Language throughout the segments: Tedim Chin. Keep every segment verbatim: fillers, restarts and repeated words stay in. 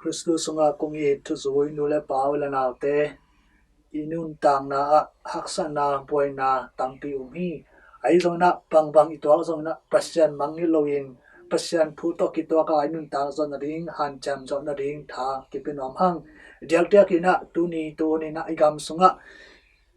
Khristu sungah kong it thuzui nu le pa, u le naute, i nuntakna ah haksatna, buaina tampi um hi. Ahi zongin ah bangbang i tuak zongin ah Pasian mangngilh loin Pasian thu tawh kituak a i nuntak zawh nading, hanciam zawh nading tha kipia nuam hang. Diakdiakin ah tuni tunin ah i gam sungah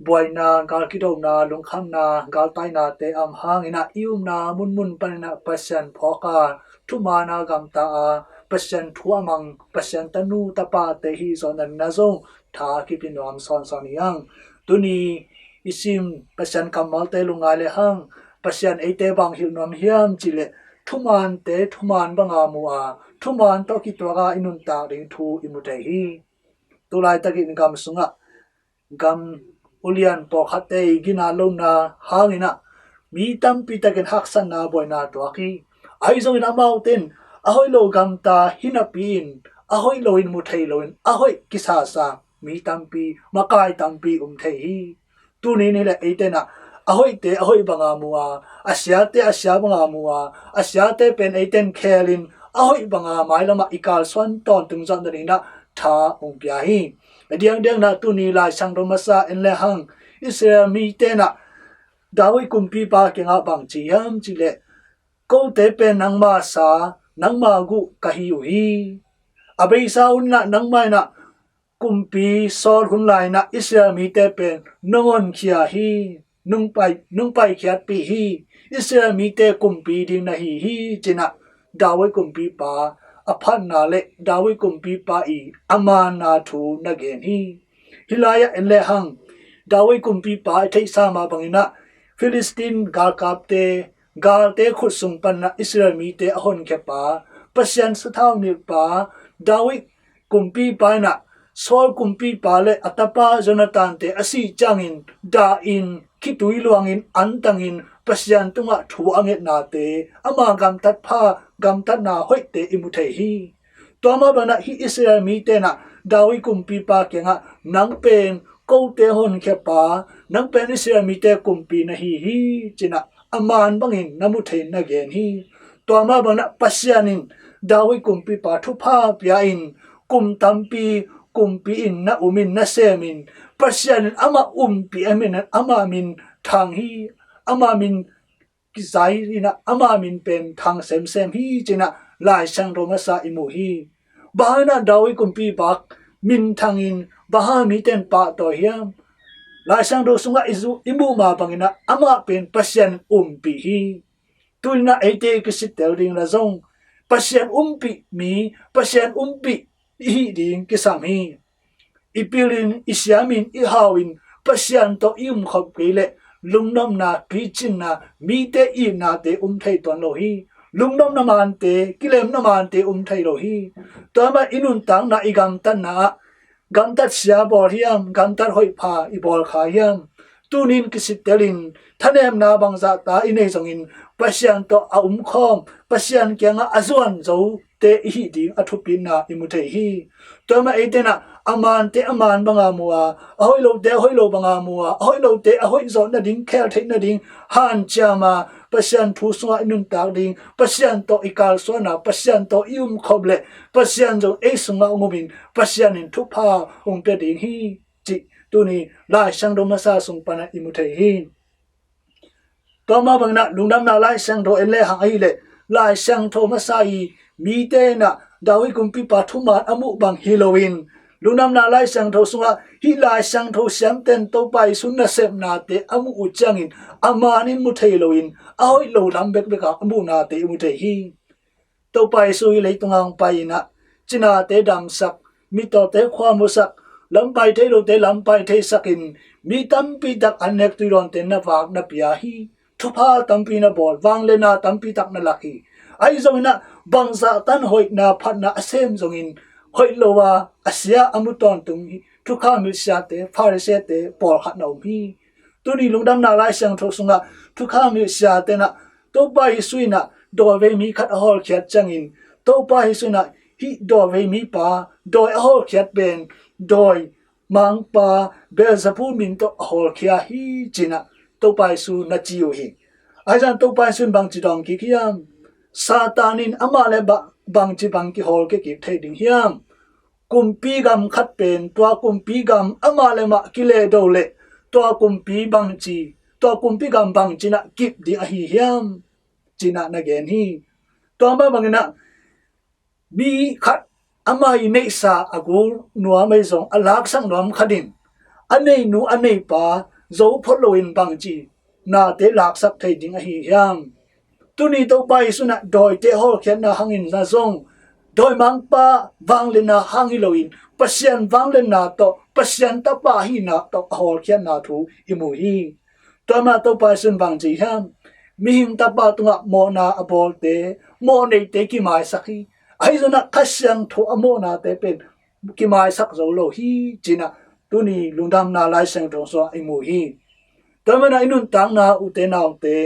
buaina, gal kidona, lungkhamna, galtainate a om hangin ah i umna munmun panin ah Pasian phawk a, thumaana gamta a, Pasian thu a mang, Pasian tanu tapate hi zawh nading ah zong tha kipia nuam sawnsawn hi hang. Tuni i sim Pasian kammalte lungngai le hang, Pasian eite bang hilh nuam hiam cih leh, thumaante thumaan banga mu a, thumaan tawh kituak a i nuntak ding thu i mu thei hi. Tulaitakin gam sungah gam ulian pawlkhatte i gina lona hangin ah mi tampi takin haksatna, buaina tuak hi. Ahi zongin amaute in a hoih lo gamta hi napi-in, a hoih loin mu thei loin a hoih kisasa mi tampi, makai tampi um thei hi. Tuni ni le eite in ah a hoihte a hoih banga mu a, a siate a sia banga mu a, a siate pen eite in khelin a hoih banga mailamah i kalsuan tawntung zawh nading ah tha hong pia hi. A diangdiang in ah tuni Lai Siangtho masa en le hang, Israel mite in ah David kumpipa kiangah bang ci hiam cih leh, kote pen nangma sa, nangma guh ka hi uh hi. A beisa hun in ah nangma in ah kumpi sawl hun lai in ah Israel mite pen nong honkhia hi, nong pai, nong paikhiatpih hi. Israel mite kumpi ding na hi hi, ci-in ah David kumpipa a phatna le David kumpipa i a maanna thu na gen hi. Hih lai-ah en le hang, David kumpipa i theihsa mah bangin ah Philistine galkapte, galte khut sung panin ah Israel mite a honkhia pa, Pasian sathau nilh pa David kumpipa in ah Saul kumpipa le a tapa Jonathan-te a sih ciangin dahin, khitui luangin, antangin Pasian tungah thu a ngetnate, ama gamtat pha, gamtatna hoihte i mu thei hi. Tua mah bangin ah hih Israel mite in ah David kumpipa kiangah, nang pen kote honkhia pa, nang pen Israel mite kumpi na hi hi, ci-in ah a maan bangin na mu thei na gen hi. Tua mah bangin ah Pasian in David kumpipa thupha pia-in, kum tampi kumpi-in na um in, na sem in, Pasian in amah umpih a min, amah min thang hi, amah min kizai in ah amah min pen thang semsem hi, ci-in ah Lai Siangtho masa i mu hi. Bang hang in ah David kumpipa min thangin bang hang mite in pahtawi hiam? Lai Siangtho sungah i zu, i muh mah bangin ah amah pen Pasian umpih hi. Tuni in ah eite i kisittel ding in ah zong Pasian umpih mi, Pasian umpih i hih ding kisam hi. I pilin, i siamin, i hauin, Pasian tawh i umkhop kei leh lungnopna, picinna, mite itnate um thei tuan lo hi. Lungnopna mante, kilemna mante um thei lo hi. Tua mah i nuntakna, i gamtatna ah gamtat sia bawl hiam, gamtat hoih pha i bawl kha hiam? Tunin kisittelin thanemna bangzahta i nei zongin Pasian tawh a umkhawm, Pasian kiangah a zuan zote i hih ding a thupitna i mu thei hi. Tua mah eite in ah a maante a maan banga mu a, a hoih lote a hoih lo banga mu a, a hoih lote a hoih zawh nading, khel theih nading hanciam a, Pasian thu sungah i nuntak ding, Pasian tawh i kalsuan a, Pasian tawh i umkhop leh Pasian zong ei sungah hong um in Pasian in thupha hong pia ding hi, cih tuni Lai Siangtho masa sung panin ah i mu thei hi. Tua mah bangin ah Lungdamna Lai Siangtho en le hang ahih leh, Lai Siangtho masa i mite in ah David kumpipa thuman a muh bang hi loin, Lungdamna Lai Siangtho sungah hih Lai Siangtho siamten Topa Jesu nasepnate a muh uh ciangin a maanin mu thei loin, a hoih lo lam bekbek a muhnate i mu thei hi. Topa Jesu hih leitung hong pai in ah cinate damsak, mittawte khuamusak, lampai thei lote lampai theisakin, mi tampi tak an nek tuidawnte na vak na pia hi. Thupha tampi na bawl, vangliatna tampi tak na lak hi. Ahi zongin ah bangzah tan hoihna phatna a sem zongin, hoih lo a, a sia a mu tawntung hi. Thukham hilh siate, Pharisee-te pawlkhat na um hi. Tuni Lungdamna Lai Siangtho sungah thukham hilh siate in ah Topa Jesu in ah dawivei mi khat a hawlkhiat ciangin, Topa Jesu in ah hih dawivei mipa, dawi a hawlkhiat pen dawi mangpa Beelzebul min tawh a hawlkhia hi, ci-in ah Topa Jesu na ci uh hi. Ahi zongin Topa Jesu in bangci dawng kik hiam? Satan in amah le ba-, bangci bang kihawlkhia kik thei ding hiam? kumpi gam khat pen tua kumpi gam amah le mah kilehdo leh tua kumpi bangci, tua kumpi gam bangci inah kip ding ahi hiam? Ci inah na gen hi. Tua mah bang inah mi khat ama i neihsa a gul nuam ahi zong a laksak nuam khat in a neinu a neipa zo phot loin bangci nate laksak thei ding ahi hiam? Tuni Topa Jesu inah dawite hawlkhiatna hangin na zong dawimangpa vangliatna hang hi loin Pasian vangliatna tawh Pasian tapa hihna tawh a hawlkhiatna thu i mu hi. Tua mah Topa Jesu in bangci hiam? Mihing tapa tungah mawhna a bawlte mawhneite kimaisak hi. Ahi zong inah Kha Siangtho a mawhnate pen kimaisak zo lo hi ci inah tuni lungdamna Lai Siangtho sungah i mu hi. Tua mah inah i nuntakna, ute naute,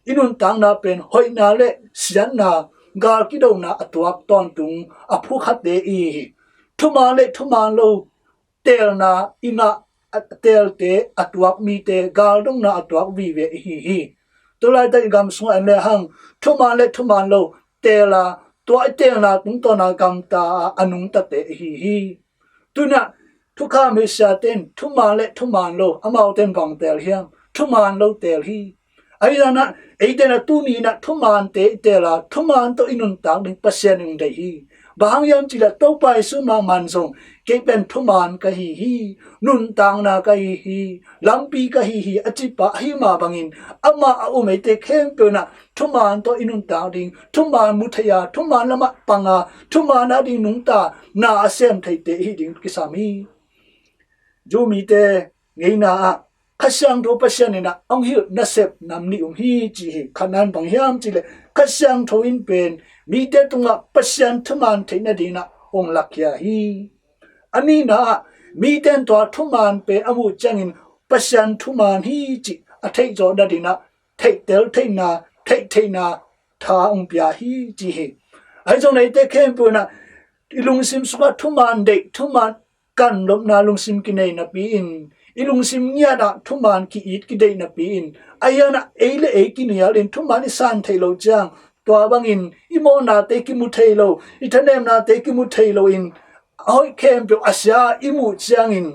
i nuntakna pen hoihna le siatna, gal kidona a tuak tawntung a phukhate i hi hi. Thuman le thuman lo teelna i ngah, a teelte a tuak mite galdongna a tuak vive i hi hi. Tulaitak i gam sungah en le hang thuman le thuman lo teela tua i teelna tungtawna gamta a nungtate i hi hi. Tu inah thukham hi siate in thuman le thuman lo amaute in bang teel hiam? Thuman lo teel hi. Ahi zong inah eite inah tuni inah thumante i teela thuman tawh i nuntak ding Pasian in deih hi. Bang hang hiam cihleh Topa Jesu mahmah in zong kei pen thuman ka hi hi, nuntakna ka hi hi, lampi ka hi hi a cipa ahi mah bangin amah a um eite khempeuh inah thuman tawh i nuntak ding, thuman mu thei a, thuman lamah pang a, thuman a ding nungta na a sem theite i hi ding kisam hi. Jew mite ngeina ah Kha Siangtho Pasian inah hong hilh nasep nam nih um hi ci hi. Khatna in bang hiam cihleh Kha Siangtho in pen mite tungah Pasian thuman theih nading inah hong lakkhia hi. A nihna ah mite in tua thuman pen a muh ciangin Pasian thuman hi cih a theih zawh nading inah theihtel theihna, theih theihna tha hong pia hi ci hi. Ahi zong inah eite khempeuh inah i lungsim sungah thuman deih, thuman kanlawpna lungsim kinei napi-in i lungsim ngiat ah thuman ki-it kideih napi-in ahi zong inah ei le ei kinialin thuman i san theih loh ciang tua bangin i mawhnate kimu thei lo, i thanemnate kimu thei loin a hoih khempeuh a sia i muh ciangin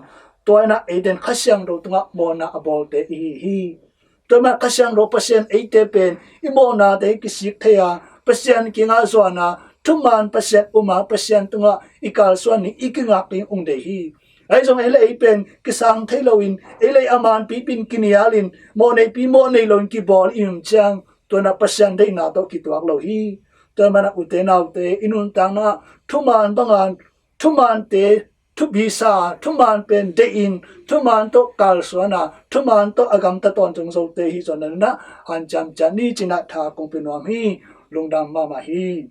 tua inah eite in Kha Siangtho tungah mawhna a bawlte i hi hi. Tua mah Kha Siangtho Pasian eite pen i mawhnate kisik thei a, Pasian kiangah zuan a, thuman Pasian um a, Pasian tungah i kalsuan ding, i kingak ding hong deih hi. Ahi zong ei le ei pen kisang thei loin ei le ei a manpihpih in kinialin mawhneipi mawhnei loin kibawl i um ciang tua inah Pasian deihna tawh kituak lo hi. Tua mah inah ute naute i nuntakna ah thuman banga thumante thupi sa, thuman pen deih in thuman tawh kalsuan a, thuman tawh a gamta tawntung zote hi zong inah hanciam ciat ni ci inah tha kong pia nuam hi. Lungdam mahmah hi.